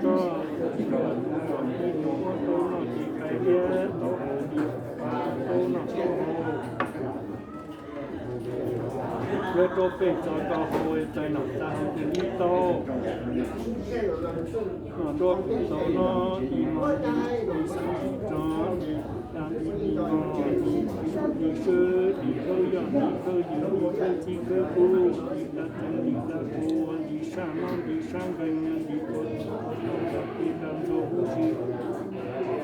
Tso, ib nus ob taub noj ces qai liab taub hau li, taub noj taub hau. Yuav rau pem txog rau hauv txais nom txais hauv tus ib taub. Noj nruab tus tau no, ib mos ib xeev ib tso, ib dab ib mos, ib swb ib khawb yoj ib khawb yws ib khawb txib khawb kub, ib dab txeev ib dab kub, ib sab mob ib sab nkeeg, ib kua ib dab ntxuag huv si.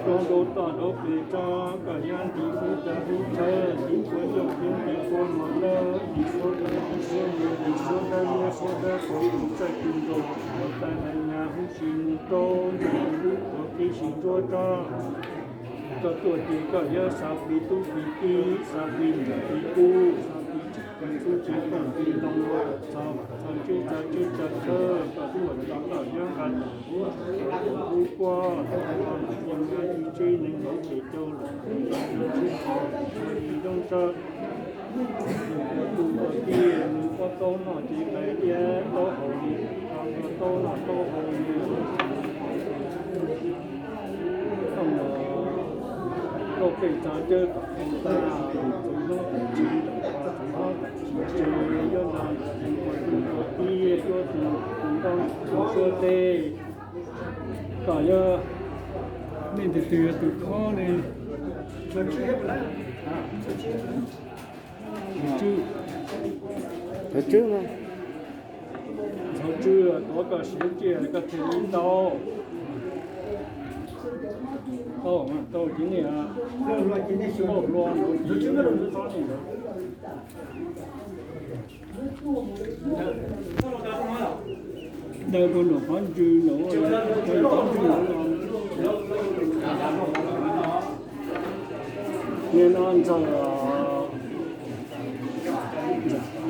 Rau nraud toj nraud pem tso, kom yog nti hub dab hub thawb, nti kua yoj thiab nti kua mos dawb, nti suab dawb nti suab nti suab dab liab suab dab kua tus txaij tus nraug, ua tas hais nyas huv si mus rau nti hub ua tib si ntsuab tso. Koj tuaj ces koj yuav xav plis tub plis kiv, xav plis niam plis tub, xav plis txiv plis txub tsis pom plis ntoo, txog txog tsev txog tsev txog chaw, koj tuaj ces koj yuav nqa hub kuaj, nqa ib tsev neeg hauv pes cau lawm, nqa ib tsev zoo tso. Tus ua tij nws ua taub noj ces qai liab taub hau li, taub noj taub hau li. Tau pem txog cawv kom tau tas, txog hnub tsis txog hnub tsis tsev, yuav nrog tus ua tij yuav tus ntoo tus suab teb. Kom yog nej tus twg yog tus khob ne? Tswb, tswb, tswb, tuav koj siav tsiaj koj thiaj li tau. Tau, tau ces nej, tau lua nraud ces khob nej ntawd. Daws puag nram qhov ntswg nraud, qhov ntswg nraud. Niag no ntxawg, ntxawg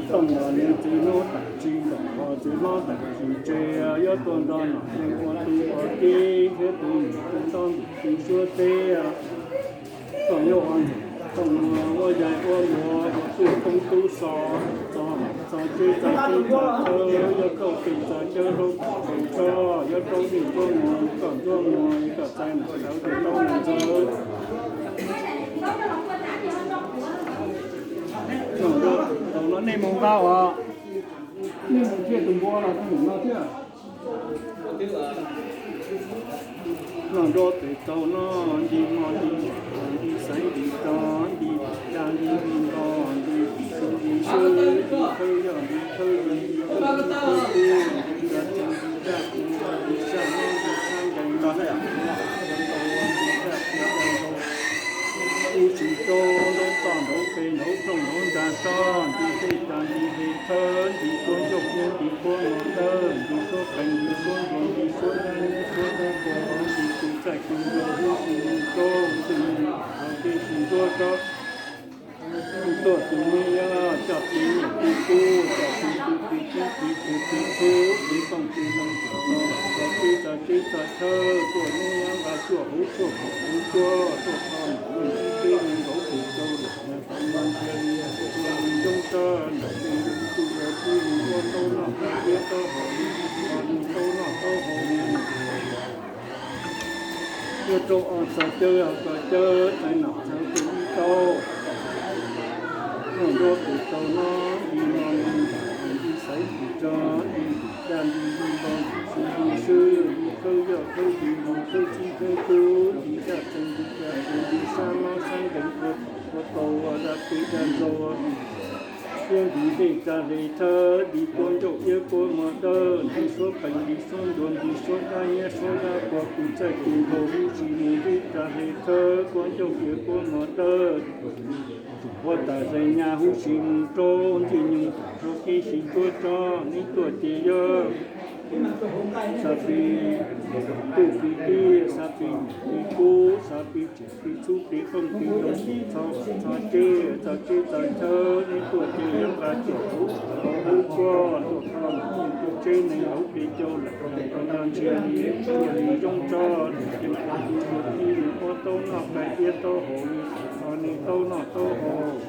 Tooj los niag txiv hlob tam tsis nram qhov txiv hlob tam tsis tsev, yuav tuaj nrog nom neeg ua tu ua tij thiab tus niam tus nrog tus suab teb. Koj yuav ua ntxawg Tooj ua yaig ua luav ua tub toob tub xo, txog txog tsev txog tsev txog chaw, yuav rau pem txog chaw rau pem tso, yuav rau dej ntxuag muag koj ntxuag muag, koj txais nom txais tes rau ntxawg. Tau no nej mus nqa os. Nej mus thiaj tus npua los tus no thiab. Noj nruab tes taug no, nti hmo nti, nti xaiv nti tog, nti dab nti nti nto, nti xu nti swb, nti thawj yoj nti thawj yws, nti thawj yws nti thawj kub, nti dab tsi nti dab kub, nti sab mob nti sab nkeeg, nti dab tsi dab ntau, ub tsis rau nraud toj nraud pes nraud rooj nraud nrag tso, nti hej tag nti hej thawb, nti kua ncauj thiab nti kua mos dawb, nti suab qees nti suab ntuas, nti suab dab liab suab dab kua, nti tus txaij tus nraug huv si mus rau ntxwg nyoog, teb si nruab tso. Tuaj tus me yog coj tus niam tus tub, coj tus tus tus tub tus tus tus tub, tus tooj tus ntoo, txog txog tsev txog tsev txog chaw, tuaj hnub nyoog nqa cuaj huv cuaj hom huv cuaj, tuaj txog nram ib tsev neeg nkaum tus rau lawm, nws tau nrog ntiag li ua li zoo tso, nram tus tus ua tub mus ua tau noj tau thiab tau haus li, ua li tau noj tau haus li. Yuav rau ob txog caw, ob txog caw, txais nom txais tus ib tau. Noj nruab tus tau no, nti no nti nram, nti xaiv nti tso, nti dab nti nti nto, nti xu nti swb, nti thawj yoj thawj yws, nti thawj txib thawj kub, nti dab txeev nti dab kub, nti sab mob sab nkeeg, ua tau ua dab pem dab ntxaug, thiab nti dej tsa hle thawb, nti kua ncauj thiab kua mos dawb, nti suab qees nti suab ntuas, nti suab dab liab suab dab kua, tus txaij tus nraug huv si mus dej tsa hle thawb, kua ncauj thiab kua mos dawb. Ua tas zais nyas huv si mus rau ntxwg nyoog, rau kev si tuab tso, neb tuaj ces yog xav pem tub pem kiv, xav pem niam pem tub, xav pem txiv pem txub pem qeej pem nraug, txog txog tsev txog tsev txog chaw, neb tuaj ces yuav nqa cuaj huv huv kuaj, tuaj txog tus tsev neeg hauv pes cau lawm, nrhiav li cuaj li zoo tso, nrhiav li ua tib li ua tau noj qai thiab tau haus li, tau noj tau haus.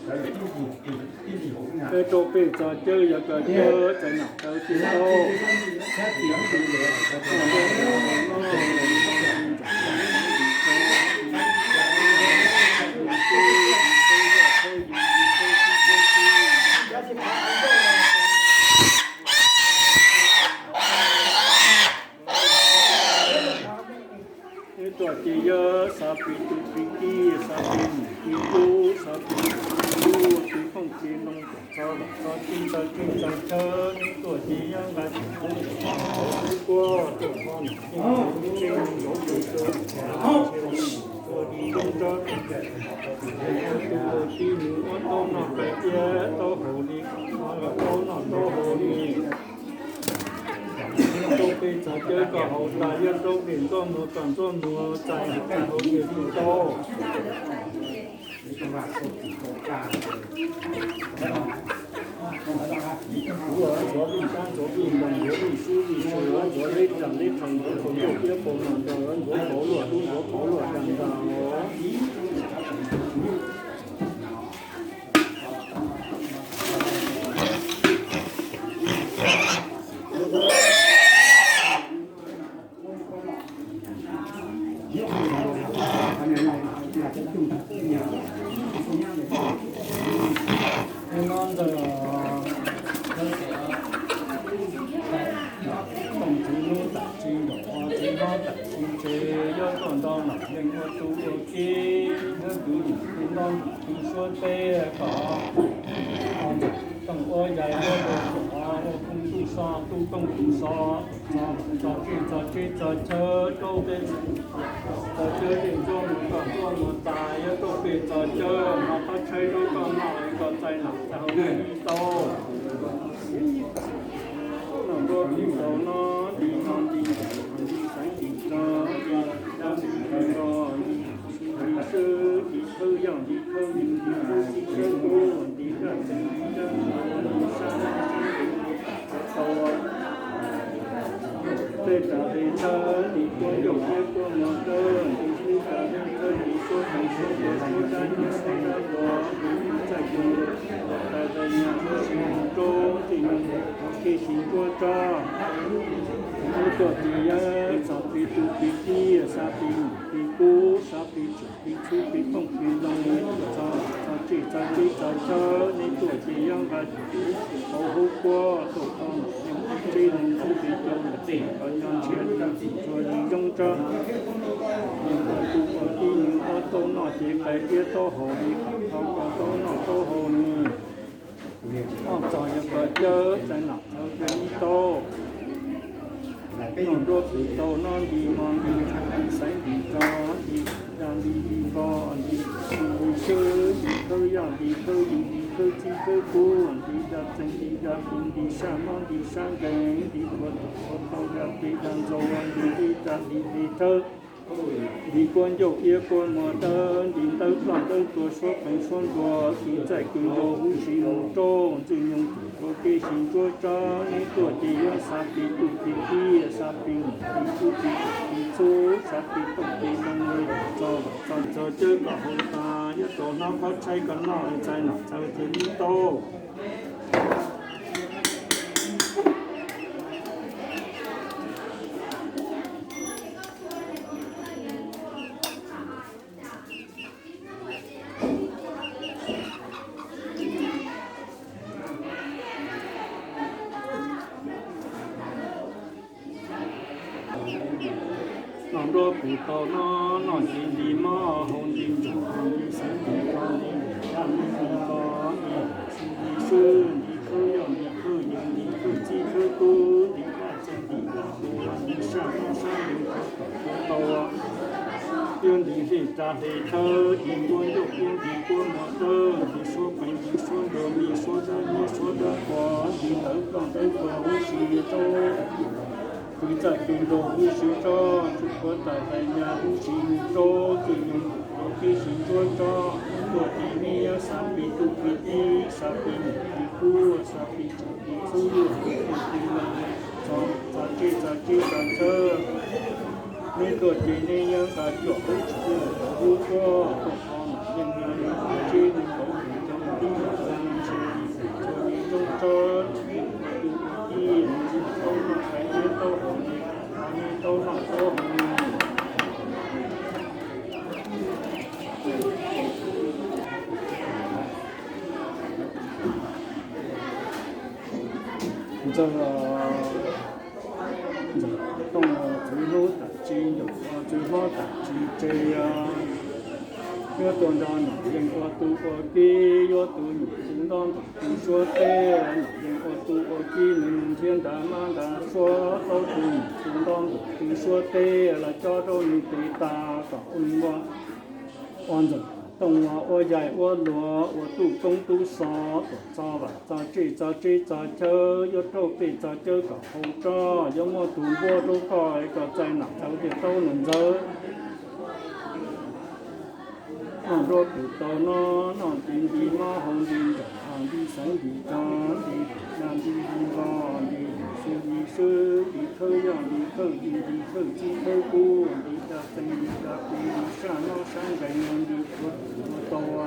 Peb rau peb txog cawb yog koj cawb txais nam tau tsis tau. Neb tuaj ces yog xav pib tus pib kib, xav pib mus pib kub, xav pib mus pib kub, pib phooj pib loo, txog los txog tsis txog tsis txog chaw. Neb tuaj ces yog nqa tsis pub, pub kuab tuaj txog los tsis txog chaw. Tus tib nws ua tau noj pais tias tau haus li, los tau noj tau haus li. Rau peb txog cawb kom haus tas, yog rau peb ntxoj muag kom ntxoj muag txais, haus tias tsis tau. Ntxuav vij sab ntxuav vij nploos, ntxuav vij sub vij sawv, ntxuav leb ras leb rhoo, ntxuav qhov ncauj thiab qhov no nrog, ntxuav qhov luaj dub, ntxuav qhov luaj dag ntag. Tooj txiv hnub tam tsis nraum, txiv hlob tam tsis ntse, yuav tuaj nto nom leej ua tu ua ke, yuav tus num tus nto num tus suav teb kom tooj ua yais, yuav ua kom ua koob ntuj so, tu tooj tus so, txog txog teb txog teb txog chaw, rau peb txog chaw, peb ntxuav mus kom ntxuav mus tas, yuav rau peb txog chaw, hmo qab tshaib lub koj noj kom txais nom txais haus li tau. Noj nruab tus tau no, nti no nti ncaus, nti xaiv nti tso, nti dab nti nti nto, nti nti swb, nti khawb yaj, nti khawb nti, nti khawb txib khawb kub, nti dab txeeg, nti dab nti, nti sab nti sab nti, nti tau tej tas tej thawb, nti kuab ncauj thiab kuab mos dawb, nti hlwb tas tej thawb, nti suab peev suab nruas, suab dab nti suab dab npua, nti txaij kub nruas, tas tas nyas suab si mus rau txij nyoog kev si ntsuab tso. Neb tuaj ces yog xav pib tu pib kib, xav pib mus pib kub, xav pib tsuam pib txhub pib phooj pib loo, txog txog teb txog teb txog chaw. Neb tuaj ces yog nqa tsis pub, hauv hub kuab tuaj tau nom leej ua teb neeg ntxub peb cov nom txim kom nyob ntshiab li txim txhua li zoo tso. Nws ua tu ua tij, nws ua tau noj ces pais tias tau haus li, kom tau noj tau haus nws. Noj txog yog koj cawb txais nom txais chaw li tau. Noj nruab tus tau no, nti no nti ncaus, nti xaiv nti tso, nti dab nti nti nto, nti xu nti swb, nti khawb yaj nti khawb yus, nti khawb txib khawb kub, nti dab txeeg nti dab nti, nti sab mob nti sab nkeeg, nti ua tus ua tau dab pes dab ntxaug, nti li dab nti li thawb. Nti kuab ncauj iab kuab mos dawb, nti ntawb ploj ntawb tuag, suab peev suab nruas, kws txaij kws nraus huv si mus rau txij nyoog ua kev si ntsuab tso. Neb tuaj ces yog xav pib tu pib kib, xav pib mus pib kub, pib tsuam pib txhub, xav pib tooj pib loo, txog txog txog cawb kom haus tas, yuav rau hnab qab tshaib kom noj txais nom txais chaw li tau. Noj nruab tus tau no, noj tsis nti mob, haus nti ntsaum, haus nti xaiv nti tso, nti dab nti nti nto, nti xu nti swb, nti khawb yaj nti khawb yus, nti khawb txib khawb kub, nti dab txeeg nti dab nti, nti sab mob sab nkeeg, tau tau. Yog nti hle ras hle thawb, nti kuab ncauj iab nti kuab mos dawb, nti suab peev nti suab nruas, nti suab dab nti suab dab npua, nti ntawd ploj ntawd tuag huv si rau, kws txaij kws nraus huv si rau, tsuj kuav tas tais nyas huv si mus rau, txij nyoog ua kev si ntsuab tso. Tuaj ces neb yog xav pib tu pib kib, xav pib mus pib kub, xav pib tsuam pib txhub, yuav pib tu pib loo, txog txog teb txog teb txog chaw. Neb tuaj ces neb yog nqa cuaj hub tsis tuaj hub tuaj, tuaj tau nom leej ua teb neeg kauv tus coob, tsob, tsis ua tub ua ki, nws tsis taub noj hais thiab taub haus li, nws taub noj taub haus li. Ntxawg, ntxawg tooj txwv hlub tam tsis ncaum, txwv hlob tam tsis tseg, yuav tuaj nrog nom yeej ua tub ua ki, yuav tu nyuam tu ntob nrog tu suab teb, nom yeej ua tub ua ki, nws nrhiav nra mab nra suab, tau tu nyuam tu ntob nrog tu suab teb, los cob rau nws tes tas kom ua, ua ntxawg tooj ua yaig ua luag, ua tub koob tub xov, tuam txog vam txog tsev txog tsev txog chaw, yuav rauj pej txog cawv kom haus roj, yuav muaj tus npuab rau koj es koj txais nam tau tiaj taub nws ntxawg. Noj nruab tus tau noj, noj nti nti mob hau nti nraum, nti xeev nti tog, nti na nti nti npog, nti xwb nti swb, nti khawb yoj nti khawb yi, nti khawb txib khawb kub, nti da xeev nti da pis, nti sab nob sab nqees, nti ua tus ua tau,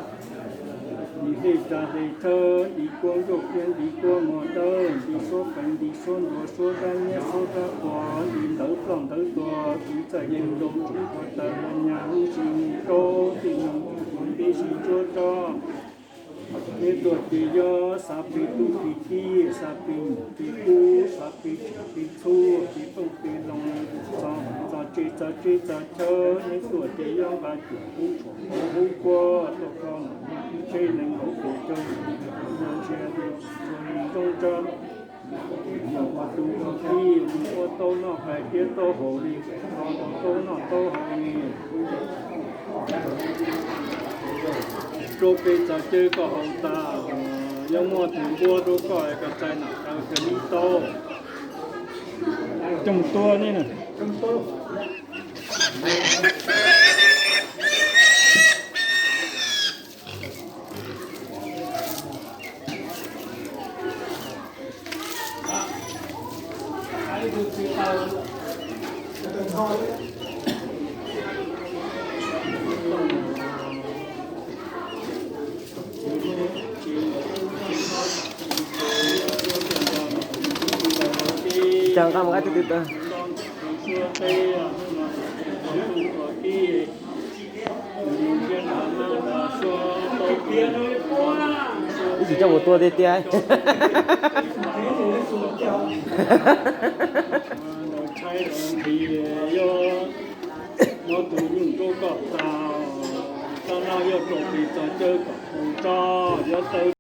nti hle da hle thawb, nti kuab ntsauj kiab, nti kuab muag dawb, nti suab qees, nti suab ntuas, suab dab nyiab, suab dab quas, nti ntawv ploj ntawv tuag, kuv txaij kuv ntoo tsuas ua tawg los nyag lub si mus rau tij noog tib si tsuab tsob. Neb tuaj ces yog xav peb tub peb kiv, xav peb nyuam peb kub, xav peb tsiaj peb txhu, peb phooj peb loo, txog txog tsev txog tsev txog chaw. Neb tuaj ces yog nqa cuam hub tshuam hub hub kuab tuaj kho nom ib tsev neeg hauv pes tsawg, ntsia zoo zoo tsawg. Ua tus ua tij, ua tau noj hais thiab tau haus li, tau noj tau haus li. Rau peb txog caw koj haus tas, yog muaj tus npuab rau koj, koj txais nam tau cov lib tau. Coj mus tua nej na. Cas nqa mus qab twg twg tau. Ib tsis coj mus tua tiag tiag. Muab tus nyuj rau koj tas, tau no yog rau peb txog caw kom tus tso, yuav tawg.